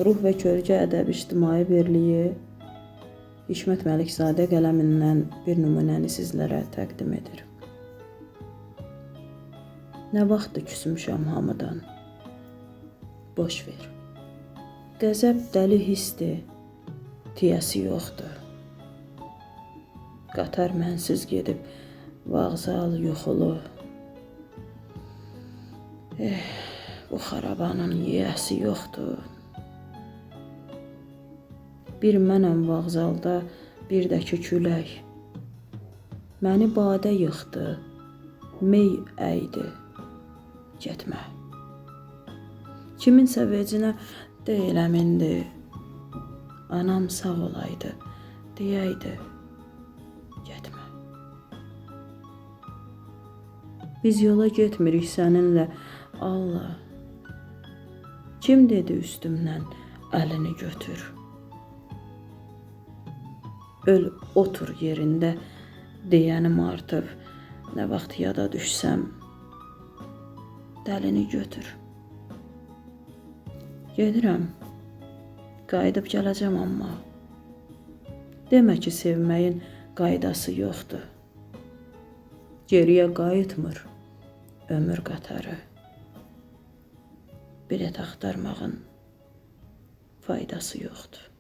Ruh və Kölgə Ədəbi İctimai Birliyi Hikmət Məlikzadə qələmindən bir nümunəni sizlərə təqdim edir. Nə vaxtdır küsmüşəm hamıdan. Boş ver. Qəzəb dəli hissdir, tiyəsi yoxdur. Qatar mənsiz gedib, vağzal yuxulu. Bu xarabanın yiyəsi yoxdur. Bir mənəm vağzalda, bir də ki külək. Məni badə yıxdı, mey əydi. Getmə. Kiminsə vecinə deyiləm indi. Anam sağ olaydı, deyəydi. Getmə. Biz yola getmirik səninlə, Allah. Kim dedi üstümdən əlini götür? Öl otur yerində deyənim artıb. Nə vaxt yada düşsəm, dəlini götür. Gedirəm. Qayıdıb gələcəm amma. Demə ki, sevməyin qaydası yoxdur. Geriyə qayıtmır ömür qatarı. Bilet axtarmağın faydası yoxdur.